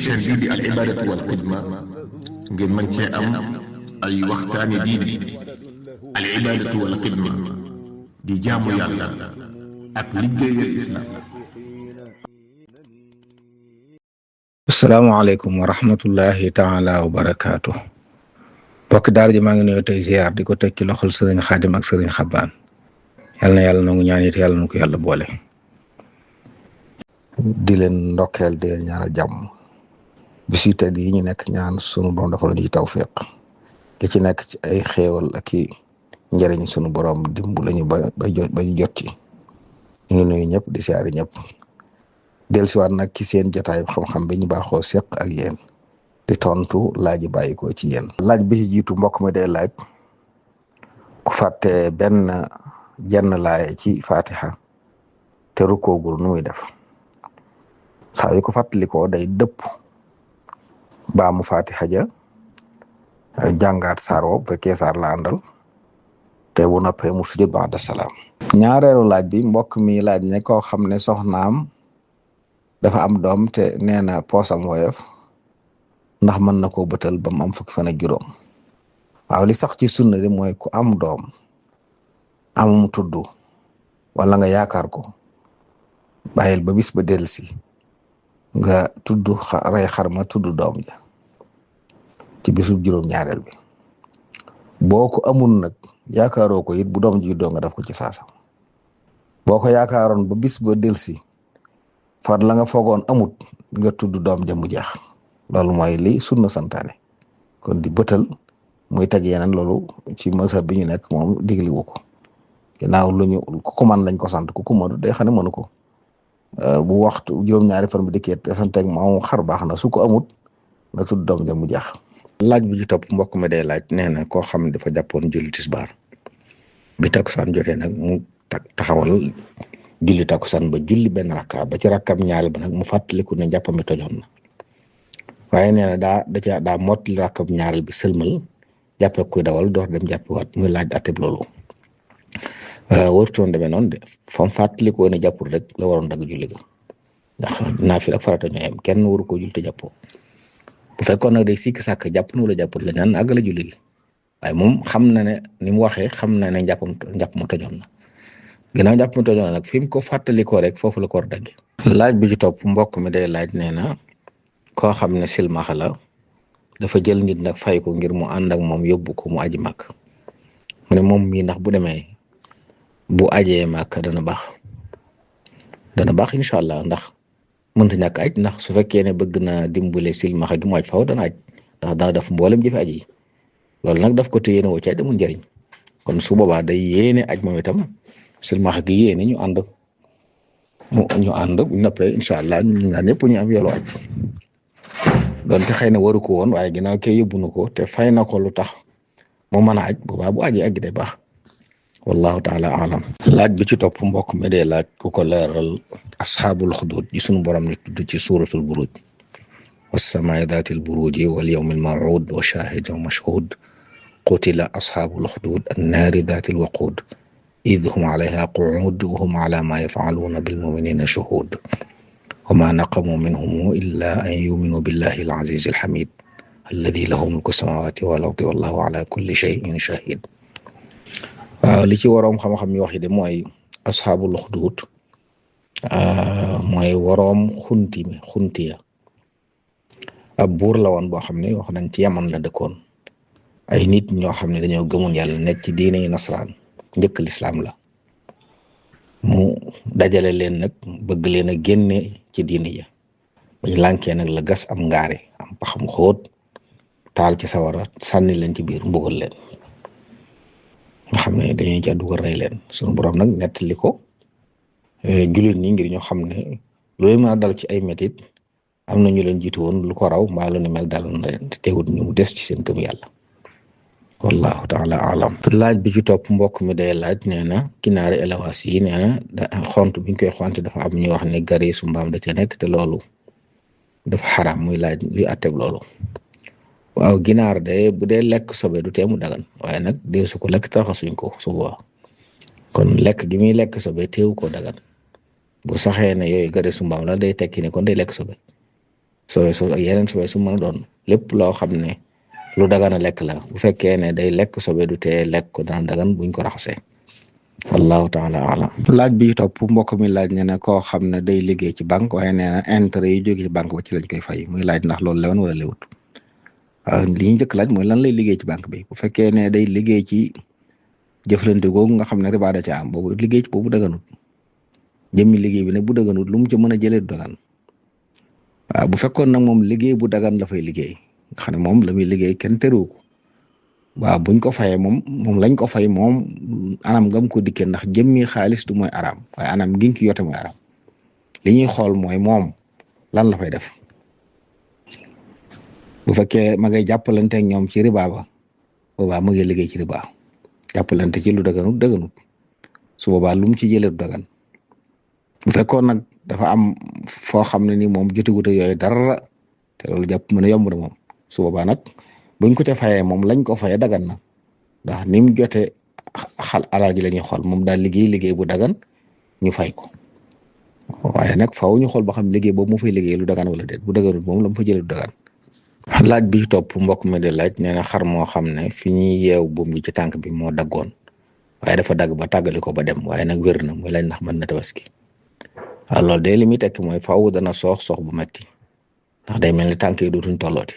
chaîne bii di al ibadatu wal xidma ngeen mën cee am ay waxtaani diine. al ibadatu wal xidma di jaamu yàlla ak liggéeyal islam. asalaamaaleykum wa rahmatullahi taala wa barakaatu. bokk daara ji maa ngi nuyu tey ziar di ko teg ci loxol sëriñ Xaadim ak sëriñ Xabaan. yal na yàlla nangu ñaan it yàlla na ko yàlla boole. di leen ndokkeel di leen ñaanal jàmm. bis yu tedd yi ñu nekk ñaan sunu borom dafa la ñu tawfiq li ci nekk ci ay xéewal ak i njëriñ sunu borom dimbu lañu ba ñu jot ci. ñu ngi nuyu ñëpp di siyaari ñëpp. dellusiwaat nag ci seen jotaay xam-xam bi ñu baaxoo seq ak yéen di tontu laaj yi bàyyi ko ci yéen. laaj bi ci jiitu mbokk mi day laaj ku fàtte jenn laay ci Fatiha te rukoogul nu muy def. saa yu ko fàttalikoo day dëpp baa mu Fatiha ja jàngaat saar wo bu fekkee saar la àndal te bu noppee mu sujud ba'da salaam. ñaareelu laaj bi mbokk mi laaj ne koo xam ne soxnaam dafa am doom te nee na poosam woyof ndax mën na koo bëtal ba mu am fukki fan ak juróom. waaw li sax ci sunna di mooy ku am doom amum tudd wala nga yaakaar ko bàyyil ba bis ba dellusi nga tudd rey xarma tudd doom ja ci bisu juróom-ñaareel bi. boo ko amul nag yaakaaroo ko it bu doom ji doo nga def ko ci saasa. boo ko yaakaaroon ba bis ba dellusi far la nga foogoon amut nga tudd doom ja mu jeex. loolu mooy li sunna santaane. kon di bëtal muy teg yeneen loolu ci mazhab bi ñu nekk moom digliwu ko. ginnaaw lu ñu ku ko man lañ ko sant ku ko mënut day xam ne mënu ko. bu waxtu juróom-ñaari fan bi dikkee te santeeg moom xar baax na su ko amut nga tudd doom ja mu jeex. laaj bi ci topp mbokk mi day laaj nee na koo xam ne dafa jàppoon julli tisbaar bi takkusaan jotee nag mu taxawal julli takkusaan ba julli benn rakka ba ci rakkam ñaareel ba nag mu fàttaliku ne jàppam mi tojoon na waaye nee na daa mottali rakkam ñaareel bi sëlmal jàppee kuy dawal door dem jàppiwaat muy laaj atteb loolu. warutoon demee noonu de fam fàttalikoo ne jàppul rek la waroon dagg julli ga ndax naafila ak farata ñoo yem kenn waru ko julli te jàppoo. bu fekkoon nag day sikki sàkk jàpp na wala jàppul la ñaan àggale julli gi waaye moom xam na ne ni mu waxee xam na ne njàpp mu tojoon na ginnaaw njàpp mu tojoon na nag fi mu ko fàttalikoo rek foofu la ko war a dagge. laaj bi ci topp mbokk mi day laaj nee na koo xam ne silmaxa la dafa jël nit nag fay ko ngir mu ànd ak moom yóbbu ko mu aji màkk mu ne moom mii ndax bu demee bu ajee màkk dana baax incha allah ndax mënta ñàkk aj ndax su fekkee ne bëgg na dimbale silmaxa gi mu aj faw dana aj ndax dana def mboolem jëfe aj yi loolu nag daf ko te yéene woo ci aj amul njëriñ kon su boobaa day yéene aj moom itam silmaxa gi yéene ñu ànd bu noppee incha allah ñun ñaar ñëpp ñu am yoolu aj donte xëy na waru ko woon waaye ginnaaw kee yóbbu na ko te fay na ko lu tax mu mën a aj boobaa bu ajee aj gi day baax. wallahu taala alam. laaj bi ci topp mbokk mi dee laaj ku ko leeral asxaabul xuduud yi sunu borom la tudd ci suuratul buruuj wassamaa'i daatil buruuji wal yawmil maw'uud wa shaahidin wa mashhuud qutila asxaabul xuduud annaari daatil waquud id hum alayhaa qu'uud wa hum alaa maa yaf'aluuna bil mu'miniina shuhuud wa maa naqamuu minhum illaa an yu'minuu billaahi al aziizil hamiid alladii lahu mulku samaawaati wal ardi wallaahu alaa kulli shay'in shahiid. waaw li ci waroom xam-xam yi wax yi de mooy asxaabul xuduud mooy waroom xunti ya ab buur la woon boo xam ne wax nañ ci Yaman la dëkkoon ay nit ñoo xam ne dañoo gëmoon yàlla nekk ci diine yi nasaraan njëkk lislaam la mu dajale leen nag bëgg leen a génne ci diine ya bañ lànkee nag la gas am ngaare am paxam xóot taal ci sawara sànni leen ci biir mbugal leen nga xam ne dañuy ca dugal rey leen sunu borom nag nettali ko jullit ñi ngir ñoo xam ne loolu mën a dal ci ay métit am na ñu leen jiitu woon lu ko raw mbaa lu ni mel dal na leen te teewut ñu mu des ci seen gëm yàlla wallahu taala alam. laaj bi ci topp mbokk mi day laaj nee na kinaari élevage yi nee na xont biñ koy xonte dafa am ñuy wax ne gari su mbaam da ca nekk te loolu dafa xaraam muy laaj luy atteb loolu. waaw ginaar de bu dee lekk sobe du tee mu dagan waaye nag dee su ko lekk taraxasuñ ko su boobaa kon lekk gi muy lekk sobe teewu ko dagan bu saxee ne yooyu gari su mbaam la day tekki ne kon day lekk sobe sobe su ak yeneen sobe su mën a doon lépp loo xam ne lu dagan a lekk la bu fekkee ne day lekk sobe du tee lekk ko dana dagan buñ ko raxasee wallahu taala alam. laaj bi topp mbokk mi laaj ne ne koo xam ne day liggéey ci banque waaye nee na intérêt yi jóge ci banque ba ci lañ koy fay muy laaj ndax loolu lewoon wala lewut. waaw li ñu njëkk laaj mooy lan lay liggéey ci banque bi bu fekkee ne day liggéey ci jëflante googu nga xam ne riba da ca am boobu liggéey ci boobu daganut jëmmi liggéey bi nag bu daganut lu mu ci mën a jëlee du dagan waaw bu fekkoon nag moom liggéey bu dagan la fay liggéey nga xam ne moom la muy liggéey kenn terewu ko waaw buñ ko fayee moom lañ ko fay moom anam ngam ko dikkee ndax jëmmi xaalis du mooy araam waaye anam giñ ki yote mooy araam li ñuy xool mooy moom lan la fay def bu fekkee ma ngay jàppalante ak ñoom ci riba ba boobaa ma ngay liggéey ci riba jàppalante ci lu daganut su boobaa lu mu ci jëlee du dagan bu fekkoon nag dafa am foo xam ne ni moom jotegut ak yooyu dara te loolu jàpp mën a yomb na moom su boobaa nag buñ ko ca fayee moom lañ ko fayee dagan na ndax ni mu jotee alal ji la ñuy xool moom daal liggéey bu dagan ñu fay ko waaye nag faaw ñu xool ba xam liggéey boobu mu fay liggéey lu dagan wala déet bu daganut moom la mu fa jëlee du dagan. laaj bi topp mbokk mi di laaj nee na xar moo xam ne fi ñuy yeew buum gi ci tànk bi moo daggoon waaye dafa dagg ba tàggali ko ba dem waaye nag wér na muy laaj ndax mën na tabaski waaw loolu de li muy tekki mooy faaw dana soox bu metti ndax day mel ni tànk yi dootuñ tollooti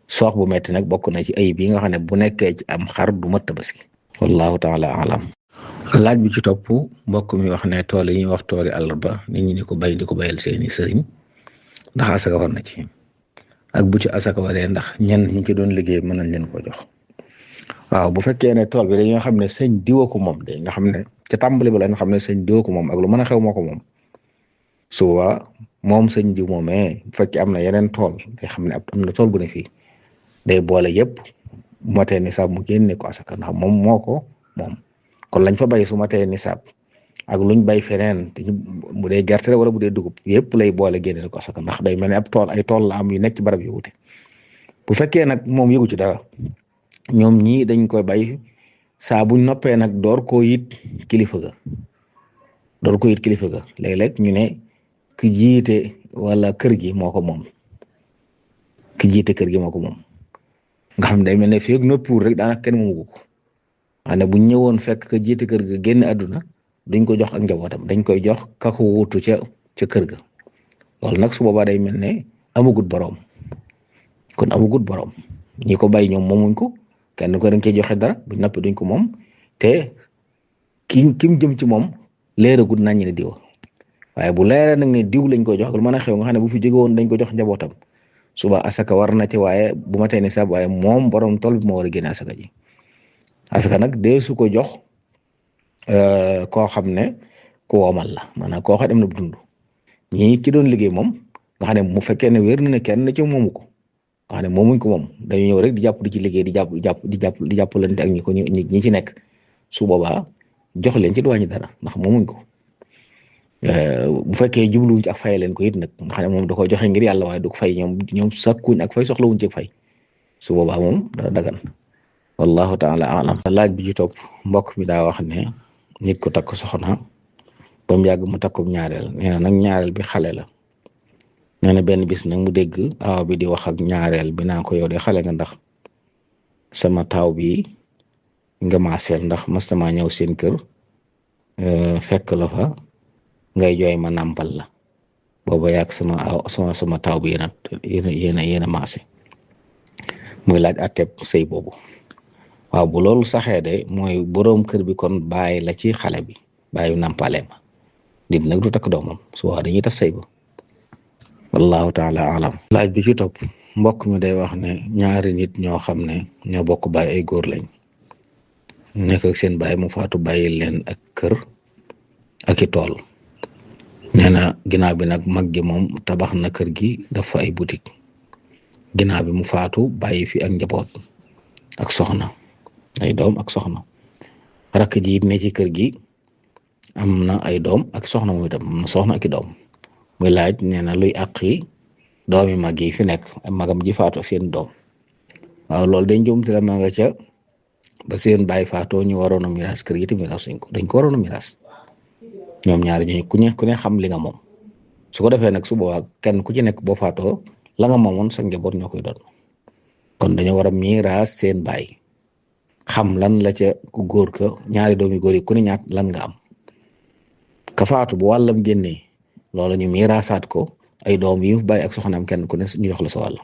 soox bu metti nag bokk na ci ayib yi nga xam ne bu nekkee ci am xar du mat tabaski wallahu taala alam. laaj bi ci topp mbokk mi wax ne tool yi ñuy wax tooli àllarba nit ñi di ko bayal seeni sëriñ ndax asaka war na ci ak bu ci asaka waree ndax ñenn ñi ci doon liggéey mën nañ leen ko jox waaw bu fekkee ne tool bi dañoo xam ne sëñ diwa ko moom de nga xam ne ca tàmbali ba la nga xam ne sëñ diwa ko moom ak lu mën a xew moo ko moom su boobaa moom sëñ diw moomee bu fekkee am na yeneen tool day xam ne am na tool bu ne fii day boole yëpp bu matee nisaab mu génne ko asaka ndax moom moo ko moom kon lañ fa bay su matee nisaab ak luñ bay feneen te bu dee gerte wala bu dee dugub yëpp lay boole génne ko asaka ndax day mel ne ab tool ay tool la am yu nekk ci barab yu wute bu fekkee nag moom yëgu ci dara ñoom ñii dañ koy bay saa buñ noppee nag door koo yit kilifa ga léeg-léeg ñu ne ki jiite wala kër gi moo ko moom nga xam ne day mel ne fii ak noppiwul rek daanaka kenn moomu ko xam ne buñ ñëwoon fekk ka jiite kër ga génn àdduna duñ ko jox ak njabootam dañ koy jox ka ko wuutu ca kër ga loolu nag su boobaa day mel ne amagut boroom ñi ko bay ñoom moomuñ ko kenn ko dañ koy joxe dara buñ noppi duñ ko moom te kim jëm ci moom leeragut nañ ne diwa waaye bu leera nag ne diw lañ koy jox lu mën a xew nga xam ne bu fi jóge woon dañ ko jox njabootam suba asaka war na ci waaye bu ma tee ni sab waaye moom borom tool bi moo war a génne asaka ji asaka nag dee su ko jox koo xam ne ku woomal la maanaam koo xam ne am na dund ñi ci doon liggéey moom nga xam ne mu fekkee ne wér na ne kenn ci moomu ko nga xam ne moomuñ ko moom dañu ñëw rek di jàpp di ci liggéey di jàppalante ak ñi ci nekk su boobaa jox leen ci du wàññi dara ndax moomuñ ko bu fekkee jubluwuñ ci ak fay leen ko it nag nga xam ne moom da ko joxe ngir yàlla waaye du ko fay ñoom sakkuñ ak fay soxlawuñ ci fay su boobaa moom dana dagan wallahu taala alam. laaj bi ci topp mbokk mi daa wax ne nit ko takk soxna ba mu yàgg mu takku ñaareel nee na nag ñaareel bi xale la nee na benn bis nag mu dégg awa bi di wax ak ñaareel bi naa ko yow de xale nga ndax sama taaw bi nga maaseel ndax mastama ñëw seen kër fekk la fa ngay jooy ma nàmpal la booba yàgg sama taaw bi yéen a maase muy laaj atteb sëy boobu. waaw bu loolu saxee de mooy boroom kër bi kon bàyyi la ci xale bi bàyyi nàmpale ma nit nag du takk doomam su wax dañuy tas sëy ba wallahu taala alam. laaj bi ci topp mbokk mi day wax ne ñaari nit ñoo xam ne ñoo bokk bàyyi ay góor lañ nekk ak seen bàyyi mu faatu bàyyi leen ak kër ak i tool nee na ginnaaw bi nag mag gi moom tabax na kër gi dafa ay boutique ginnaaw bi mu faatu bàyyi fi ak njaboot ak soxna ay doom ak soxna rakk ji ne ci kër gi am na ay doom ak soxna muy dem am na soxna ak i doom muy laaj nee na luy àqi doomi mag yi fi nekk magam ji faatu seen doom waaw loolu dañ jumte la ma nga ca ba seen bàyyi faatoo ñu waroon a miraas kër gi te miraas suñ ko dañ ko waroon a miraas ñoom ñaari ñooñu ku ne xam li nga moom su ko defee nag su boobaa kenn ku ci nekk boo faatoo la nga moomoon sa njaboot ñoo koy doon kon dañoo war a miiraas seen baay xam lan la ca ku góor ka ñaari doomi góor yi ku ne ñaat lan nga am ka faatu bu wàllam génnee loola ñu miiraasaat ko ay doom yi bàyyi ak soxnaam kenn ku ne ñu jox la sa wàll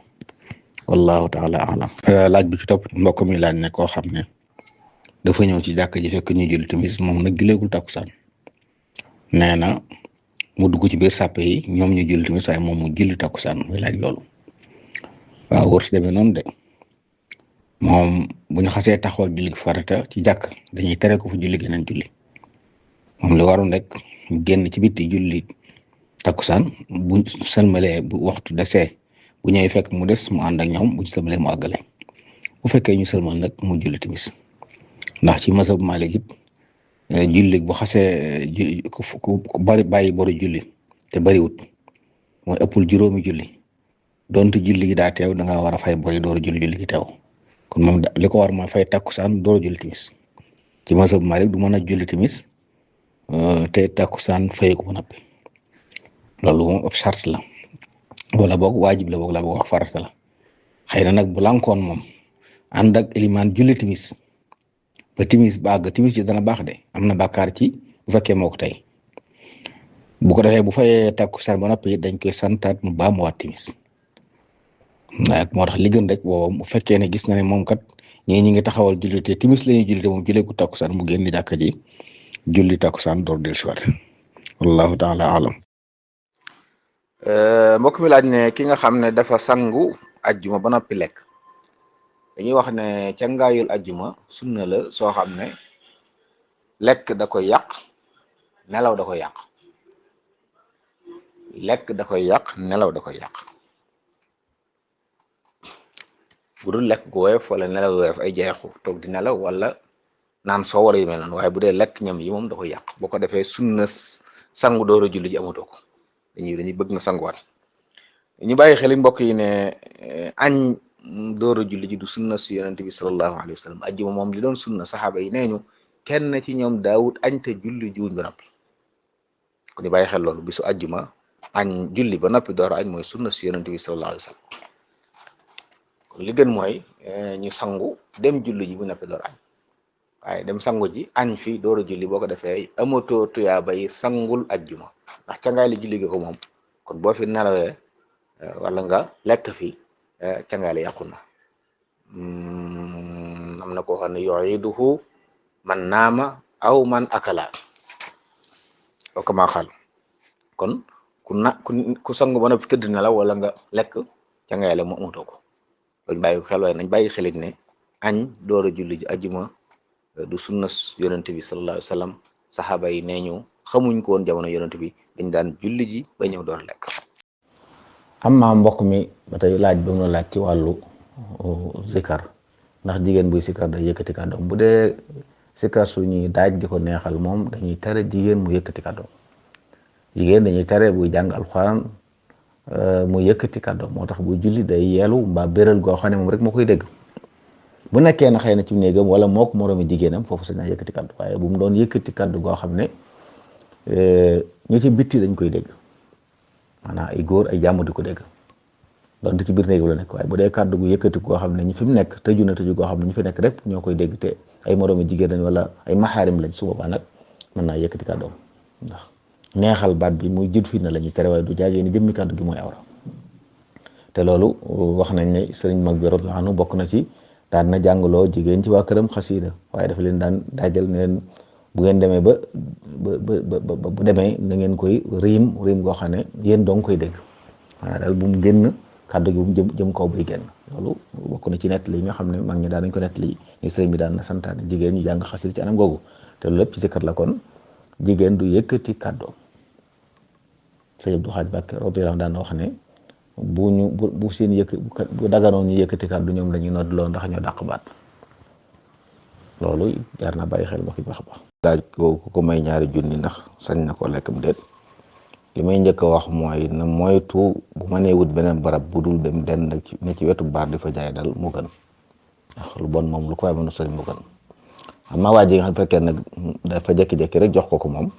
wallahu taala alam. laaj bi ci topp mbokk mi laaj ne koo xam ne dafa ñëw ci jàkk ji fekk ñu julli timis moom nag juleegul takkusaan nee na mu dugg ci biir sàppe yi ñoom ñu julli timis waaye moom mu julli takkusaan muy laaj loolu waaw wër si demee noonu de moom bu ñu xasee taxawal julli farata ci jàkk dañuy tere ko fu julli geneen julli moom li waroon rek génn ci bitti julli takkusaan bu sëlmalee bu waxtu desee bu ñëwee fekk mu des mu ànd ak ñoom bu ñu sëlmalee mu àggale bu fekkee ñu sëlmal nag mu julli timis ndax ci mazhab Maalik it julli bu xasee ku bari bàyyi boru julli te bariwut mooy ëppul juróomi julli donte julli gi daa teew da nga war a fay bori dooru julli gi teew kon moom li ko war mooy fay takkusaan dooru julli timis ci mazhab Maalik du mën a julli timis te takkusaan fay ko ba noppi loolu moom ab charte la wala boog waajib la boog la boog wax farata la xëy na nag bu lankoon moom ànd ak ilimaan julli timis ba timis bàgg timis ji dana baax de am na bàkkaar ci bu fekkee moo ko tey bu ko defee bu fayee takkusaan ba noppi dañ koy santaat mu baamuwaat timis waaye moo tax li gën rek boobu bu fekkee ne gis na ne moom kat ñii ñi ngi taxawal julli te timis la ñuy julli te moom jullee ko takkusaan mu génn jàkka ji julli takkusaan door del siwaat wallahu taala alam. mbokk mi laaj ne ki nga xam ne dafa sangu ajjuma ba noppi lekk dañuy wax ne cangaayul ajjuma sunna la soo xam ne lekk da koy yàq nelaw da koy yàq lekk da koy yàq nelaw da koy yàq bu dul lekk gu woyof wala nelaw gu woyof ay jeexu toog di nelaw wala naan soo wala yu mel noonu waaye bu dee lekk ñam yi moom da koy yàq boo ko defee sunna sangu door a julli ji amatoo ko dañuy bëgg nga sanguwaat ñu bàyyi xel mbokk yi ne añ door a julli ji du sunna si yonente bi sallallahu alayhi wa sallam ajjuma moom li doon sunna saxaaba yi nee ñu kenn ci ñoom daawut añ te julli jiwuñ ba noppi kon ñu bàyyi xel loolu bisu ajjuma añ julli ba noppi door a añ mooy sunna si yonente bi sallallahu alayhi wa sallam kon li gën mooy ñu sangu dem julli ji bu noppi door añ waaye dem sangu ji añ fi door a julli boo ko defee amatoo tuyaaba yi sangul ajjuma ndax cangaay li julli gi ko moom kon boo fi nelawee wala nga lekk fi cangaay li yàqu na am na koo xam ne yu'iduhu man naama aw man akala o kama xal kon ku sangu ba noppi tëdd nelaw wala nga lekk cangaay la mu amatoo ko loolu bàyyi xel waaye nañ bàyyi xelit ne añ door a julli ji ajjuma du sunnas yonent bi sallallahu alayhi wa sallam saxaaba yi nee ñu xamuñ ko woon jamono yonent bi dañ daan julli ji ba ñëw door lekk. am na mbokk mi ba tey laaj ba mu laaj ci wàllu zikar ndax jigéen buy zikar day yëkkati kàddoom bu dee zikar suñuy daaj di ko neexal moom dañuy tere jigéen mu yëkkati kàddoom jigéen dañuy tere buy jàng alxuraan mu yëkkati kàddoom moo tax buy julli day yeelu mbaa béral goo xam ne moom rek moo koy dégg. bu nekkee na xëy na ci néegam wala mook moroomi jigéenam foofu sañ naa yëkkati kaddu waaye bu mu doon yëkkati kaddu goo xam ne ñu ci bitti dañ koy dégg maanaam ay góor ay jàmm di ko dégg doon ci biir néegam la nekk waaye bu dee kaddu gu yëkkati goo xam ne ñu fi mu nekk tëju na tëju goo xam ne ñu fi nekk rek ñoo koy dégg te ay moroomi jigéen lañ wala ay maxaarim lañ su boobaa nag mën naa yëkkati kaddoom ndax neexal baat bi muy jid fi na la ñu tere waaye du jaagee ni jëmmi kaddu gi mooy awra te loolu wax nañ ne sëriñ mag bi radiyallahu anhu bokk na ci daan na jàngaloo jigéen ci waa këram xasiida waaye dafa leen daan daajal ne leen bu ngeen demee ba bu demee na ngeen koy riim goo xam ne yéen dong koy dégg maanaam daal bu mu génn kàddu gi bu mu jëm kaw bay génn loolu bokk na ci nett li nga xam ne mag ñi daan nañ ko nett li ni sëriñ bi daan na santaane jigéen ñu jàng xasiida ci anam googu te loolu lépp ci sikkar la kon jigéen du yëkkati kàddoom sëriñ Abdou Khadre Mbacké radiyallahu daan na wax ne bu seen bu daganoon ñu yëkkati kàddu ñoom dañuy nodd loo ndax ñoo dàq baat loolu jaar naa bàyyi xel mbokk yi baax a baax. laaj ko may ñaari junni ndax sañ na ko lekkam déet li may njëkk a wax mooy na moytu bu ma nee wut beneen barab bu dul dem den ne ci wetu baar di fa jaay dal mu gën ndax lu bon moom lu ko waay mën a sañ mu gën am na waa ji nga xam fekkee nag dafa jékki-jékki rek jox ko moom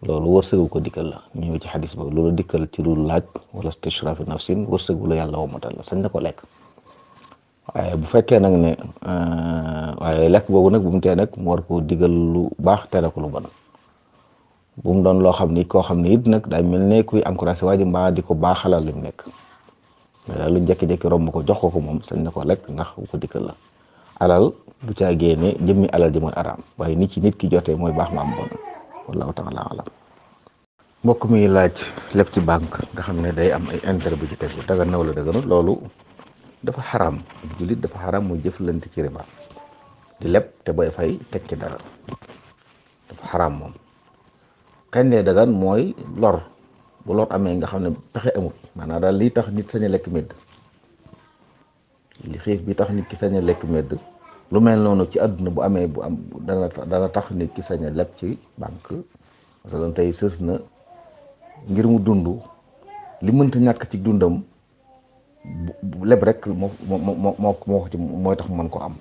loolu wërsëgu ko dikkal la ñëw ci xadis ba loolu dikkal ci lu laaj wala istishrafi nafsin wërsëgu la yàlla womatal la sañ na ko lekk. waaye bu fekkee nag ne waaye lekk boobu nag bu mu tee nag mu war koo digal lu baax tere ko lu bon bu mu doon loo xam ni koo xam ne it nag day mel ne kuy encouragé waa ji mbaa di ko baaxalal lim nekk mais daal lu jékki-jékki romb ko jox ko moom sañ na ko lekk ndax bu ko dikkal la alal du caa génne jëmmi alal ji mooy araam waaye nit ci nit ki jotee mooy baax ma am bon wallahu taala alam. mbokk mi laaj lépp ci banque nga xam ne day am ay intérêt bu ci tegu dagan na wala daganut loolu dafa xaram jullit dafa xaram muy jëflante ci riba di leb te booy fay teg ci dara dafa xaram moom. kañ ne dagan mooy lor bu lor amee nga xam ne pexe amut maanaam daal lii tax nit sañ a lekk medd li xiif bi tax nit ki sañ a lekk medd lu mel noonu ci àdduna bu amee bu am dana tax nit ki sañ a leb ci banque parce que tey sës na ngir mu dund li mënta ñàkk ci dundam leb rek moo ko ci mooy tax mu mën ko am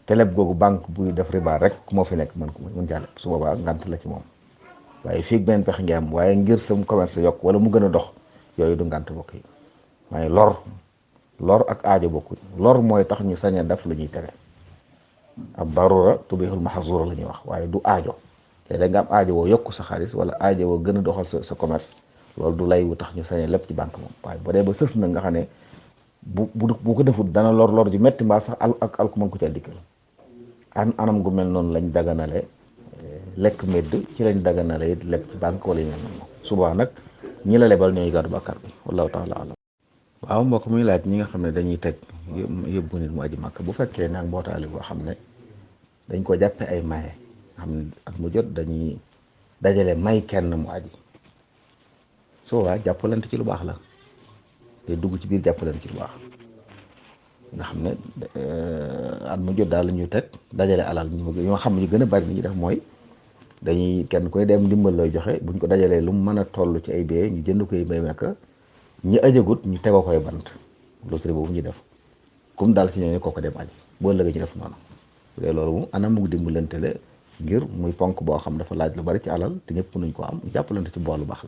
te leb googu banque buy def riba rek moo fi nekk mën caa leb su boobaa ngant la ci moom. waaye fii benn pexe ngi am waaye ngir sam commerce yokk wala mu gën a dox yooyu du ngànt bokk yi waaye lor ak aajo bokkuñ lor mooy tax ñu sañ a def lu ñuy tere ab darura tubihul mahzura la ñuy wax waaye du aajo te da nga am aajo woo yokku sa xaalis wala aajo woo gën a doxal sa commerce loolu du lay wu tax ñu sañ a lépp ci banque moom waaye bu dee ba sës na nga xam ne bu ko defut dana lor ju metti mbaa sax ak alku mën ko ca dikkal anam gu mel noonu lañ daganale lekk medd ci lañ daganale it lépp ci banque wala ñu noonu suba nag ñi la lebal ñooy gàddu bàkkaar bi wallahu taala alam. waaw mbokk muy laaj ñi nga xam ne dañuy teg yóbbu nit mu aji màkk bu fekkee nag mbootaali boo xam ne dañ ko jàppe ay maye nga xam ne at mu jot dañuy dajale may kenn mu aji suba jàppalante ci lu baax la te dugg ci biir jàppalante ci lu baax nga xam ne at mu jot daal la ñuy teg dajale alal ñoo xam ne ñu gën a bari li ñuy def mooy dañuy kenn koy dem ndimbal looy joxe buñ ko dajalee lu mu mën a toll ci ay bee ñu jënd koy bay mekk ñi ajagut ñu tegoo koy bant loterie boobu ñu def comme daal ci ñooñu kooko dem aji boo ëllëgee ñu def noonu bu dee loolu anam mu dimbalante la ngir muy ponk boo xam dafa laaj lu bari ci alal te ñëpp nuñ ko am jàppalante ci boolu baax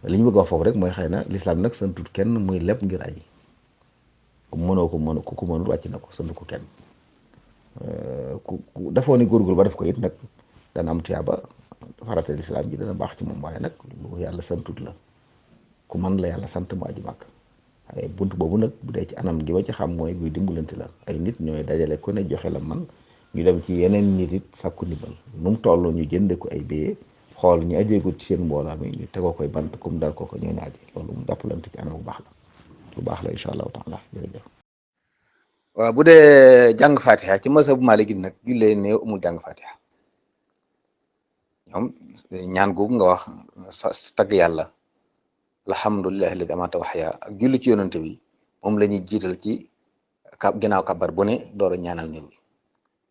la li ñu bëgg a wax foofu rek mooy xëy na lislaam nag santut kenn muy leb ngir aji ku mënul wàcc na ko sant ko kenn ku dafoo ni góorgóorlu ba def ko it nag dana am tuyaaba farata lislaam ji dana baax ci moom waaye nag lu yàlla santut la ku man la yàlla sant mu aji màkk waaye bunt boobu nag bu dee ci anam gi ba ci xam mooy buy dimbalante la ay nit ñooy dajale ku ne joxe la man ñu dem ci yeneen nit it sàkku ndimbal nu mu toll ñu jënde ko ay béyee xool ñu ajeegut ci seen mbooloo mi ñu tegoo koy bant comme dal ko ñoo ñu aji loolu mu jàppalante ci anam bu baax la lu baax la incha allahu taala jërëjëf. waaw bu dee jàng fatiha ci mazhabu Maliki nag jullee néew amul jàng fatiha ñoom ñaan googu nga wax sa tagg yàlla alhamdulillahi alladi amata waxya ak julli ci yonante bi moom la ñuy jiital ci ginnaaw kabar bu ne door a ñaanal néew bi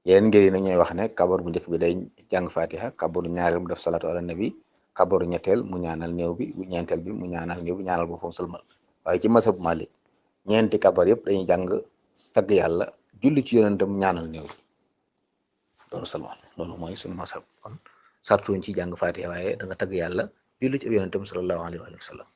yeneen ngir yi nag ñooy wax ne kabar bu njëkk bi day jàng fatiha kabaru ñaareel mu def salatu ala nabi kabaru ñetteel mu ñaanal néew bi bu ñeenteel bi mu ñaanal néew bi ñaanal boppam sëlmal waaye ci mazhabu Malik ñeenti kabar yëpp dañuy jàng tagg yàlla julli ci yonante mu ñaanal néew bi door a sëlmal loolu mooy suñu mazhab kon sartuñ ci jàng fatiha waaye da nga tagg yàlla julli ci yonante bi sallallahu alayhi wa sallam